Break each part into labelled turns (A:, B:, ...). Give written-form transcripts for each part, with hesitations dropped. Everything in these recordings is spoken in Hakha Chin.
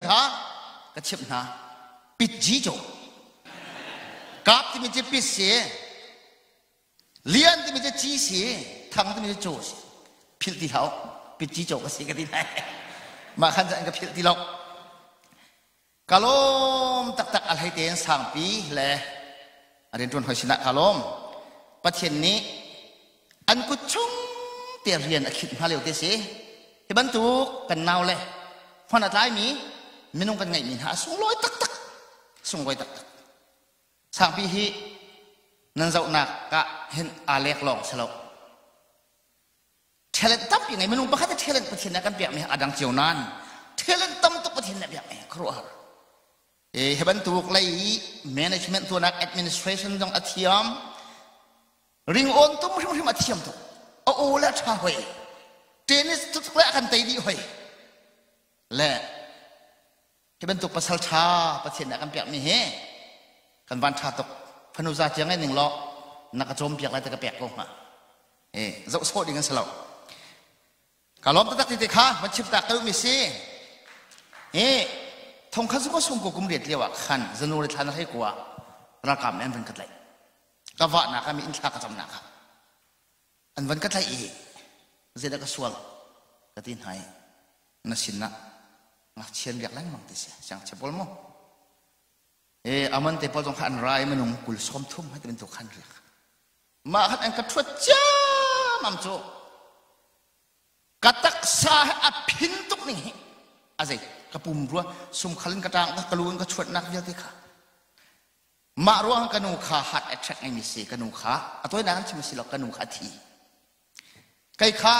A: Kha ka chimh hna. Pit ji cu kap timi cu pit si, lian timi cu ci si, thang timi cu caw si. Philh ti hlah pit ci caw ka si ka ti lai. Mah khan an ka philh ti lo. Ka lawm taktak a hlei tein sangpi le a rianṭuan hoi sinah ka lawm. Pathian nih an kut chung te rian a khinh hna lio te si. Hi bantuk kan nau le hman a tlaimi minung kan ngeihmi hna a sunglawi taktak. Sunglawi taktak. Sangpi hi nan zohnak ah hin aa lek lawng si lo. Talent tampi ngei minung pakhat i talent Pathian nih a kan pekmi a dang cio nain talent tam tuk Pathian nih a pekmi khuaruahhar. Hi bantuk lei management tuahnak administration zong a thiam. Ringawn tum hrimhrim a thiam tuk. A aw le a ṭha hoi. Tennis tuk le a kan tei dih hoi. Le hi bantuk pasal ṭha Pathian nih a kan pekmi hi kan van ṭha tuk. Fanu za tiang ai ning law na ka cawmpiak lai te ka pek ko hnga. Eh, zoh sawh ding an si lo. Ka lawm taktak ti te kha van chim tak ka duhmi si. Hi thongkhat sung sung ko kum riat lio ah khan January thla na hlei ko ah ralkap nih an van ka tlaih. Ka vahnak ah mi inn thla ka camnak ah an van ka tlaih i zeidah ka sual ka ti hna i na sin ah ngakchian biak lengmang ti si siangchia pawl mu. E aman te pawl zong kha an ra i minung kul sawm thum hai ti bantuk khan riak. Mah khan an ka ṭhuat ciammam cu ka taksa he a phin tuk ning hi a zei ka pum rua sumkhal in ka ṭang ka lu in ka chuatnak vialte kha mah ruang ka nu kha heart attack ngeimi si ka nu kha a tawinak an chim si lo ka nu kha a thi kei kha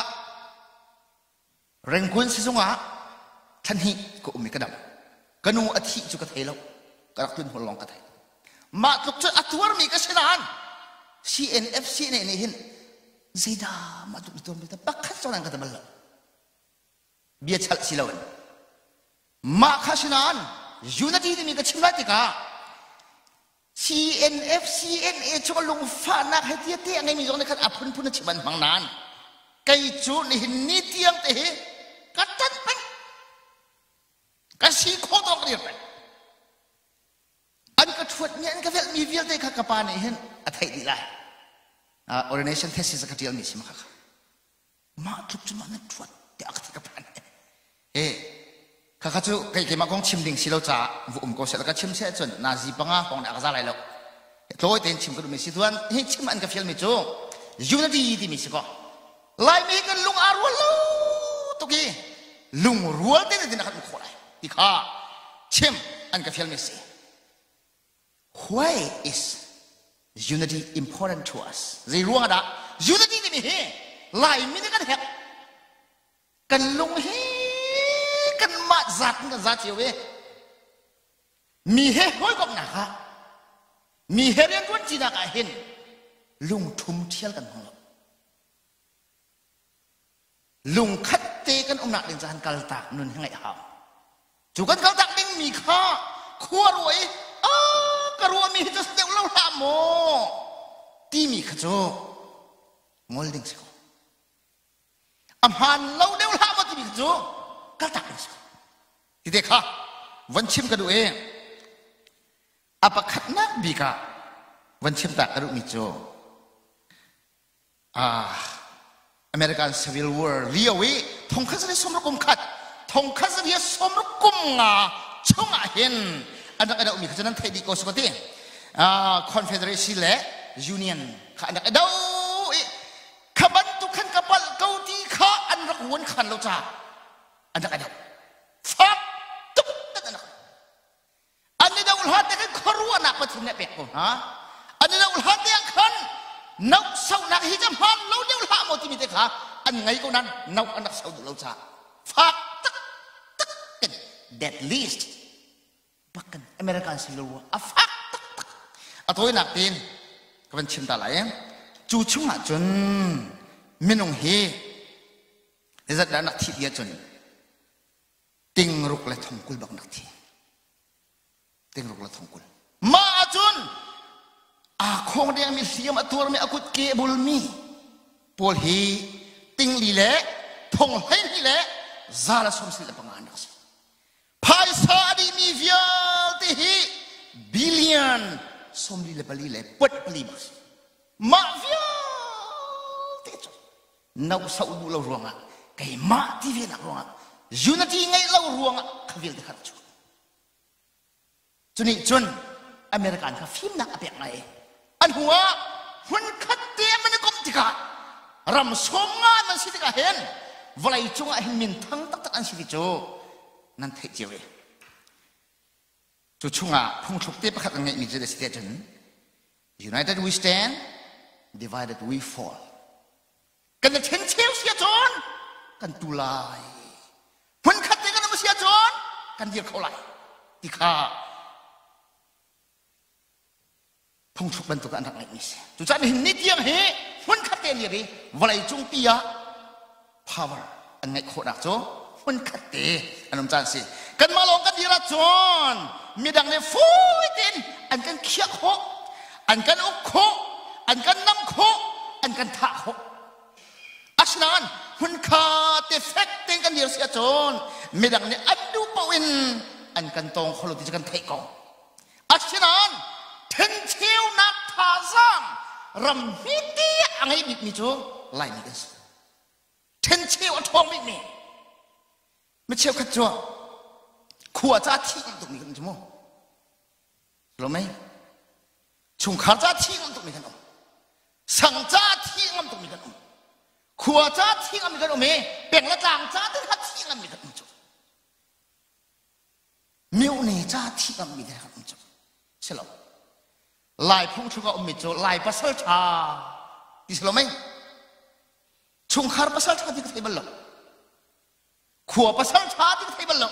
A: Rangoon sizung ah thla hnih ka um i ka dam. Ka nu a thih cu ka thei lo. Ka rak tlun hol lawng ka thei. Mah tluk cun a tuarmi ka si nain CNFC nih nih hin zeidah mah tluk na tuarmi ta pakhat zong an ka ti bal lo. Bia chalh si loin. Mah kha si nain unity timi ka chim lai tikah CNF CNA cu lungfahnak he tia te a ngeimi zong nih khan a phunphun a chim an hmang nain kei cu nihin ni tiang te hi ka ṭanh peng ka si khawh tawk ka dir peng an ka ṭhuatmi an ka velhmi vialte kha ka pa nih hin a theih dih lai ordination thesis a ka ṭialmi si ma kha mah tluk cu mah na ṭuan tiah ka ti ka phan he khakha cu kei keimah kong chim ding si lo caah vu um ko seh ka chim seh cun nazi panga kong nih a ka za lai lo tlawi tein chim ka duhmi si tuan hi chim an ka fialmi cu unity timi si ko laimi kan lung aa rual lo tuk i lungrual te din a kan um khawh lai ti kha chim an ka fialmi si Why is unity important to us? Zei ruang dah unity timi hi Laimi nih kan herh. Kan lung hi kanmah zat in kan za cio i mi he hawikomhnak ah mi he rianṭuan ṭinak ah hin lungṭhum ṭhial kan hmang lo. Lungkhat te kan umnak ding cahan kaltak nun hi ngaih hau. Cu kan kaltak ding mi kha khua ruah i a ka ruahmi hi cu deuh lo hlah maw timi kha cu ngol ding si ko. A hmaan lo deuh hlah maw timi kha cu kaltak ding si ko. Ti te kha von chim ka duh i a pakhatnak bik ah von chim ta ka duhmi cu American Civil War lio i thongkhat zari sawmruk kum khat thongkhat zari sawmruk kum nga chungah hin an rak i dohmi kha cu nan theih dih ko su ka ti Confederacy le Union kha an rak i do i kha bantuk khan ka palh ko ti kha an rak ruan khan lo caah an rak i do fak tuk an rak An i doh hlan te khan khuaruahnak Pathian nih a pek ko hna. An i doh hlan te ah khan noh sohnak hi ca hmaan lo deuh hlah maw timi te kha an ngei ko nain noh an rak so duh lo caah fak taktak in that list bak kan American Civil War a fak taktak a tawinak tein ka van chim ta lai cu chungah cun minung hi zat dah nak thih ti ahcun tingruk le thongkul bak nak thi tingruk le thongkul mah ahcun aa khong dengmi hliam a tuarmi a kut ke a bulmi pawl hi tingli le thong hleihnih le za le sawm le panga an rak si phaisa. vialte hi billion 44 le point pali bak si. Mah vialte cu no so duh lo ruangah keimah ti ve nak ruangah unity ngeih lo ruangah kha vialte kha cu. Cunih cun American kha fimnak a pek ngai. An hnu ah hmunkhat te man i komh tikah ram 50 man si tikah hin vawlei cungah hin minthang taktak an si ti cu nan theih cio i. Cu chungah phungthluk te pakhat an ngeihmi cu a si te cun United we stand, divided we fall. Kan i ṭhencheu si ahcun kan tu lai. Hmunkhat te kan um si ahcun kan dir kho lai ti kha phungthluk bantuk an rak ngeihmi si. Cucaah nihin ni tiang hi hmunkhat te lir i vawlei cungpi ah power an ngeih khawhnak cu hmunkhat te an um caan si. Kanmah lawng kan dir ahcun midang nih fawi tein an kan khiah khawh, an kan uk khawh, an kan nam khawh, an kan thah khawh. Asinain hmunkhat te fek tein kan dir si ahcun midang nih an duh paoh in an kan tawng kho lo ti cu kan theih ko. Asinain thencheunak thazaang ram hmete a ngei bikmi cu Laimi kan si. Thencheu a ṭhawng bikmi. Mi cheukhat cu khua ca thi ngam tukmi kan um cu mu. Lo mei? Chungkhar ca thi ngam tukmi kan um. Sang ca thi ngam tukmi kan um. Khua ca thi ngammi kan um i peng le tlang ca te kha thi ngammi kan um cu. Myohne ca thi ngammi te kan um cu. Si lo. Lai phungthluk a ummi cu Lai pasal ṭha ti si lo mei? Chungkhar pasal ṭha ti ka thei bal lo. Khua pasal ṭha ti ka thei bal lo.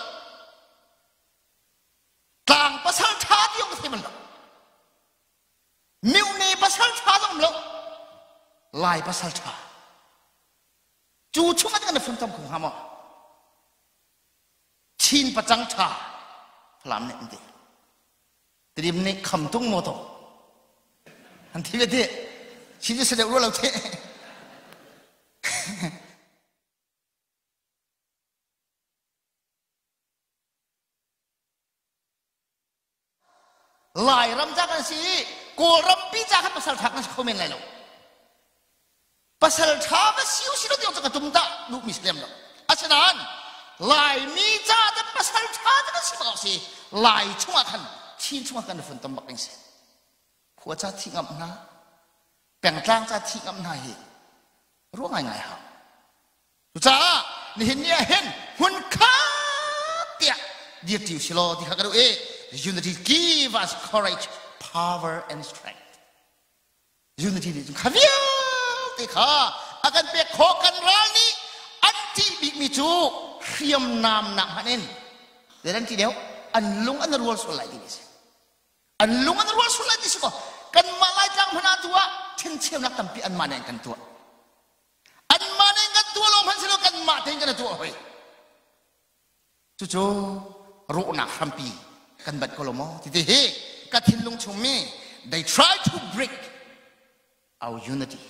A: Tlang pasal ṭha ti ka thei bal lo. Myohne pasal ṭha zong um lo. Lai pasal ṭha. Cu chung ah kan i funtom kho hnga maw? Chin pacang ṭha Falam nih an ti. Tidim nih kham tung maw to? An ti ve ti. Chin cu si deuh rua lo ti. Lairam ca kan si i Kawlrampi ca khan pasal ṭha kan si kho men lai lo. Pasal ṭha va si usih law ti ka tum dah duhmi si lem lo. Asinain Laimi ca te pasal ṭha te kan si bak si Lai chungah khan Chin chungah kan i funtom bak ding si. Khua ca thi ngam hna, pengtlang ca thi ngam hna hi ruah ngaingai hau. Cucaah nihin ni ah hin hmunkhat tiah dirṭi usih law ti kha ka duh i unity give us courage, power and strength. Unity nih cun kha vialte kha a kan pek khawh kan ral nih an ṭih bikmi cu hriamnam nak hmanh in zei an ṭih deuh an lung an rual sual lai timi a si. An lung an rual sual lai ti si kaw kanmah Laitlang hmanh ah tu ah ṭhencheunak tampi anmah nih an kan tuah. Anmah nih kan tuah lo hmanh silo kanmah tein kan i tuah hoi. Cucu rawhnak hrampi kan bat ko lo maw ti hi ka thinlung chungmi they try to break our unity.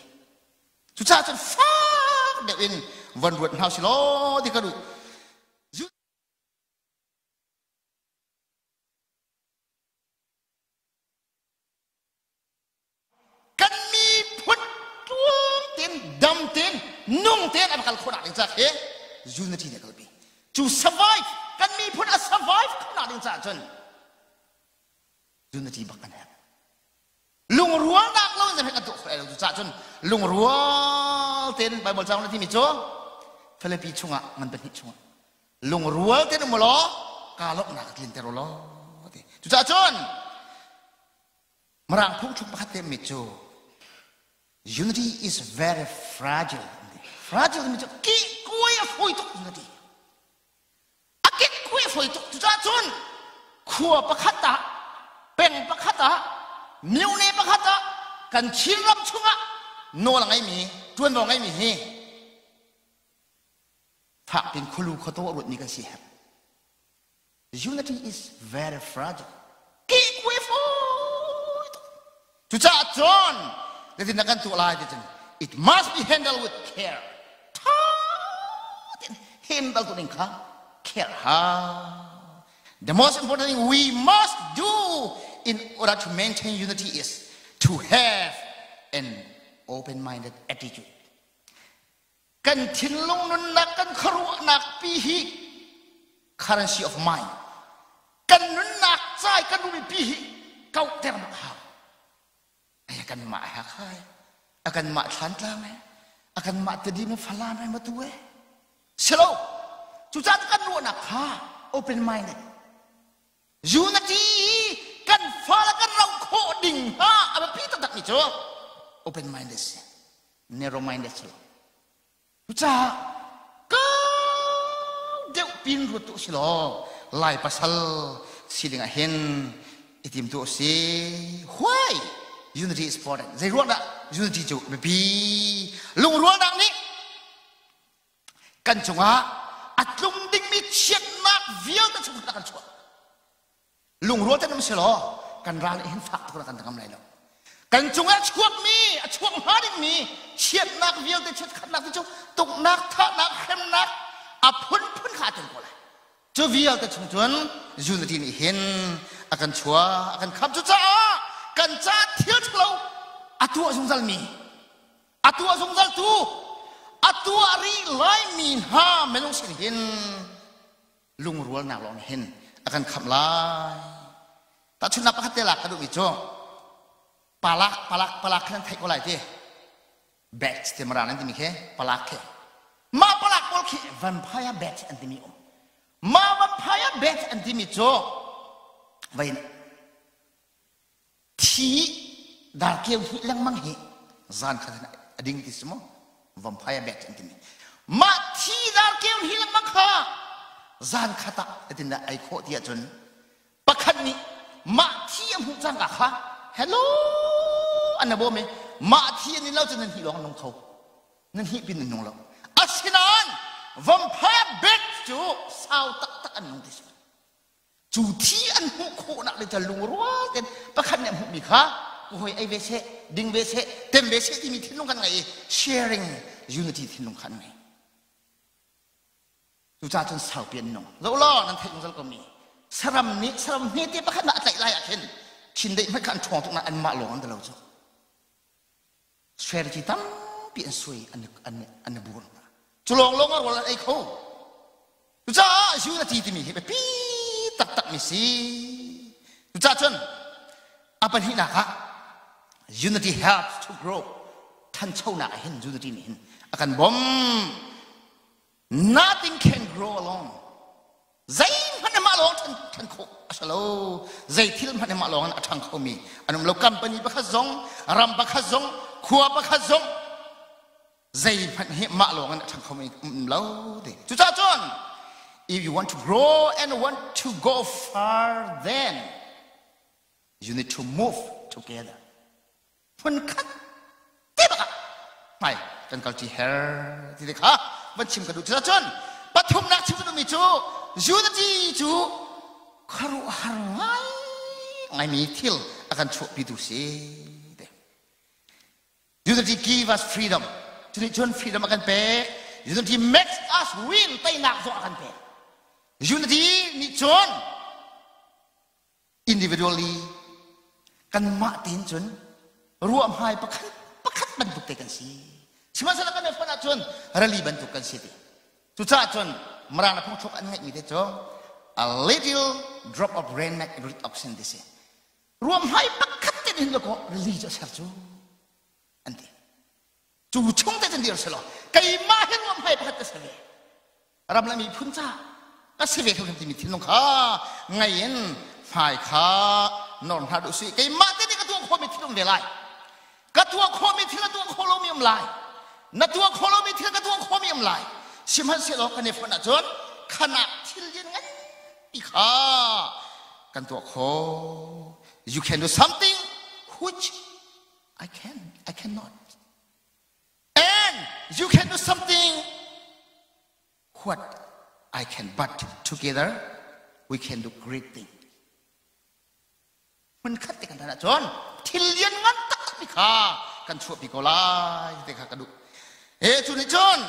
A: Cucaah cun fak deuh in von ruat hna usih law ti ka duh. Kan miphun tluang tein dam tein nung tein a va kal khawhnak ding caah khi unity nih a kalpi. Cu survive kan miphun a survive khawhnak ding caah cun unity bak kan herh. Lungrualnak lo in kan tuah khawh lai lo cucaah cun lungrual tein Bible caang na timi cu Philippi chungah ngan pahnih chungah lungrual tein um law kaa lawmhnak tlinter u law ti. Cucaah cun Mirang phungthluk pakhat te mi cu unity is very fragile. Fragile mi cu ki kuai a fawi tuk unity. A kik kuai a fawi tuk. Cucaah cun khua pakhat ah peng pakhat ah myone pakhat ah kan Chin ram chungah nawl a ngeimi ṭuanvo ngeimi hi fak piin khualu khuataw a ruatmi kan si herh. Unity is very fragile. Kikwe fawi tuk. Cucaah cun zeitin dah kan tuah lai ti cun it must be handled with care. Tha tein handle tu ding kha care ha. The most important thing we must do in order to maintain unity is to have an open-minded attitude. Kan thinlung nunnak, kan khuaruahnak pi hi currency of mind. Kan nunnak cai kan rumi pi hi kauhter mak hau. Ai kan mah hak hai. A kan mah thlantlang he. A kan mah tedim he falam he matu he. Silo. Cucaah kan ruahnak kha open minded. Unity kan fa le kan rauh khawh ding hna a biapi taktak mi cu open minded si. Narrow minded si lo. Cucaah kau deuh pin ruat tu si law Lai pasal siling ah hin i tim tu si. Why? Unity is important. Zei ruang dah unity cu biapi? Lungrualnak nih kan cungah a tlung dingmi chiatnak vialte chung khan a kan chuah. Lungrual te um si law kan ral nih hin fak tuk kan ngam lai lo. Kan cungah chuakmi, a chuak hnga dingmi chiatnak vialte chiatkhatnak cu tuknak, thahnak, hremnak a phunphun kha a tel ko lai. Cu vialte chung cun unity nih hin a kan chuah, a kan khamh. Cucaah kan ca thil ṭhalo a tuah zungzalmi a tuah zungzal tu a tuah rih laimi hna minung sin hin lungrualnak lawng hin a kan khamh lai tahchunhnak pakhat te lak ka duhmi cu palak palak palak khan theih ko lai ti batch te mara nan timi khi palak khi mah palak pawl khi vampire batch an timi um mah vampire batch an timi cu vein Thi darkeu hnih lengmang hi zan khat in a ding ti si maw? Vampire bat an timi. Mah thi darkeu hnih lengmang kha zan khat ah atin dah ai khawh ti ahcun pakhat nih mah thi a hmuh cangka kha hello an na bawm i mah thi an in lo cun nan hnih lawng an nung kho nan hnih pin nan nung lo asinain vampire bat cu sau taktak an nung ti si Cu thi an hmuh khawhnak le cu lungrual tein pakhat nih a hmuhmi kha ka hawi ei ve seh, ding ve seh, tem ve seh timi thinlung kan ngei i sharing unity thinlung kha an ngei. Cucaah cun saupi an nung. Zoh law nan theih zungzal ko mi saram nih saram hmete pakhat na a tlaih lai ah khin chindeih hmanh kha an ṭhawng tuk nain anmah lawng an ti lo cu. Strategy tampi an sui an an an bur hna. Cu lawng lawng ah rawl an ei kho. Cucaah unity timi hi biapi taktak mi si. Cucaah cun a pahnihnak ah unity helps to grow. Thanchonak ah hin unity nih hin a kan bawmh. Nothing can grow alone. Zeihmanh mah lawng ṭhan ṭhan khawh a si lo. Zei thil hmanh mah lawng in a ṭhang khomi an um lo. Company pakhat zong, ram pakhat zong, khua pakhat zong zeihmanh hi mah lawng in a ṭhang khomi um lo ti. Cucaah cun if you want to grow and want to go far then you need to move together. Phunkhat te bak ah hmai kan kal ṭi her ti te kha van chim ka duh. Cucun pathumnak chim ka duhmi cu unity cu khuaruahhar ngai ngaimi thil a kan chuahpitu si te. Unity give us freedom. Cunih cun freedom a kan pek. Unity makes us win. Teinak zong a kan pek. Unity nih cun individually kanmah tein cun ruahhmai pakhat pakhat bantuk te kan si sihmanhsehlaw kan i fonh ahcun rali bantuk kan si ti cucaah cun Mirang le phungthluk an ngeihmi te cu a little drop of rain make a great ocean ti si ruahhmai pakhat te hin ko rali cu a ser cu an ti Cu chung te cun dir selaw keimah hi ruamhmai pakhat ka si ve. Ram le miphun ca ka si ve hrimhrim timi thinlung kha ngei in hmai kha nor hna duh sih. Keimah te nih ka tuah khawhmi thil um ve lai. Ka tuah khawhmi thil a tuah khawh lomi um lai. Na tuah khawh lomi thil ka tuah khawhmi um lai. Sihmanhsehlaw kan i fonh ahcun khanak thil lian nganpi kha kan tuah khawh. You can do something which I can, I cannot. And you can do something what I can, but together we can do great thing. Hmun khat te kan tan ahcun thil lian ngan taktak kha kan chuahpi ko lai ti kha ka duh. E cu nih cun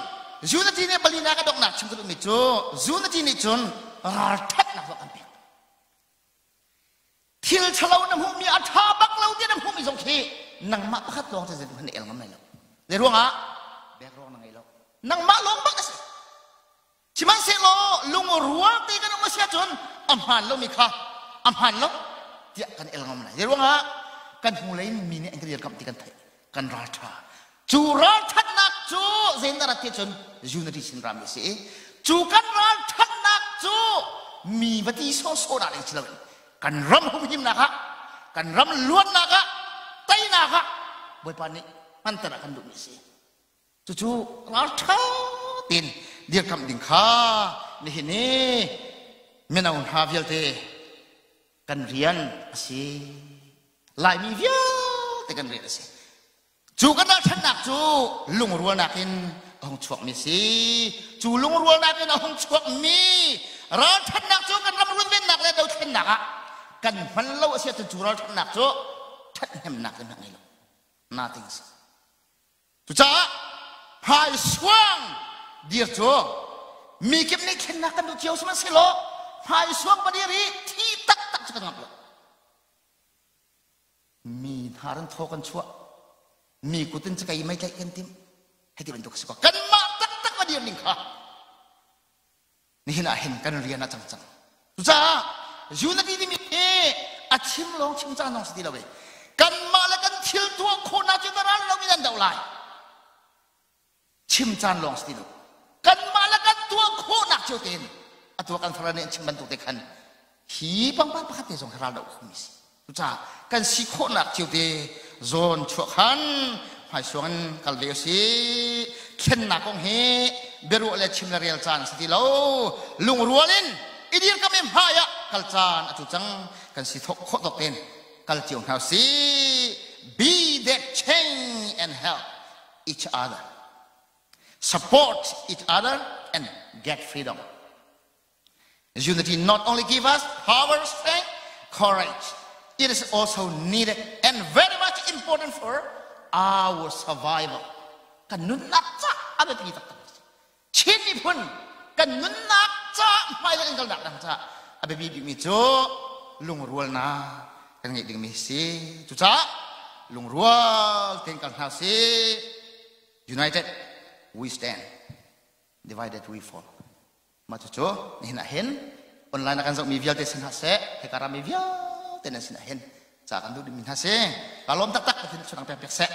A: unity nih palina ka donghnak chim ka duhmi cu unity nih cun ralṭhatnak zong kan pek. ṭhalo na hmuhmi a ṭha bak lo ti na hmuhmi zong khi nangmah pakhat lawng cu zeitin hmanh na el ngam lai lo. Zei ruangah? Bek ruang na ngei lo. Nangmah lawng bak a si. Sihmanhsehlaw lungrual te kan um a si ahcun a hmaan lomi kha a hmaan lo tiah kan el ngam lai. Zei ruangah? Kan hnulei in mi nih an kan dirkamh ti kan theih. Kan ralṭha. Cu ralṭhatnak cu zeidah rat ti cun unity sin rami a si i cu kan ralṭhatnak cu mi va ti sawhsawh dah ding si loin kan ram humhimnak ah kan ram luatnak ah teinak ah Bawipa nih hmanter a kan duhmi a si. Cucu ralṭha tein dirkamh ding kha nihin i mino hna vialte kan rian a si. Laimi vialte kan rian a si. Cu kan ralṭhatnak cu lungrualnak in a hung chuakmi a si. Cu lungrualnak in a hung chuakmi ralṭhatnak cu kan ram runvennak le dothlennak ah kan hman lo a si ahcun cu ralṭhatnak cu ṭhathnemnak le ngei lo. Nothing a si. Cucaah hmaisuang dir cu mi kip nih thlennak kan duh cio sihmanhsehlaw hmaisuang va dir i thi taktak cu kan ngamh lo. Mi hna ran thaw kan chuah, mi kut in cakei mei tlaih kan timh. Hei ti bantuk a si ko. Kanmah taktak va dir ning kha nihin ah hin kan rian a cang cang. Cucaah unity timi hi a chim lawng chim caan lawng si ti lo i kanmah le kan thil tuah khawhnak cu ral lo in an doh lai. Chim caan lawng si ti lo. Kanmah le kan tuah khawhnak cio tein atu kan fara nih an chim bantuk te khan hi pangpar pakhat te zong hi ral doh khomi si. Cucaah kan si khawhnak cio te zawn chuah khan hmaisuang in kal ve usih. Thlennak kong hi biaruah le chim le rel caan si ti lo. Lungrual in i dirkam i hmai ah kal caan a cu cang. Kan si thawk khawh tawk tein kal cio hna usih. Be that change and help each other. Support each other and get freedom. Unity not only give us power, strength, courage, it is also needed and very much important for our survival. Kan nunnak ca a biapi taktak a si. Chin miphun kan nunnak ca hmailei kan kalnak dang ca a biapi bikmi cu lungrualnak kan ngeih dingmi si. Cucaah lungrual tein kal hna si. United we stand, divided we fall. Mah cucu nihin ah hin online ah kan zohmi vialte sin hna seh, hika rammi vialte nan sinah hin ca kan duh dingmi hna si. Ka lawm taktak Pathian chunang pek pek seh.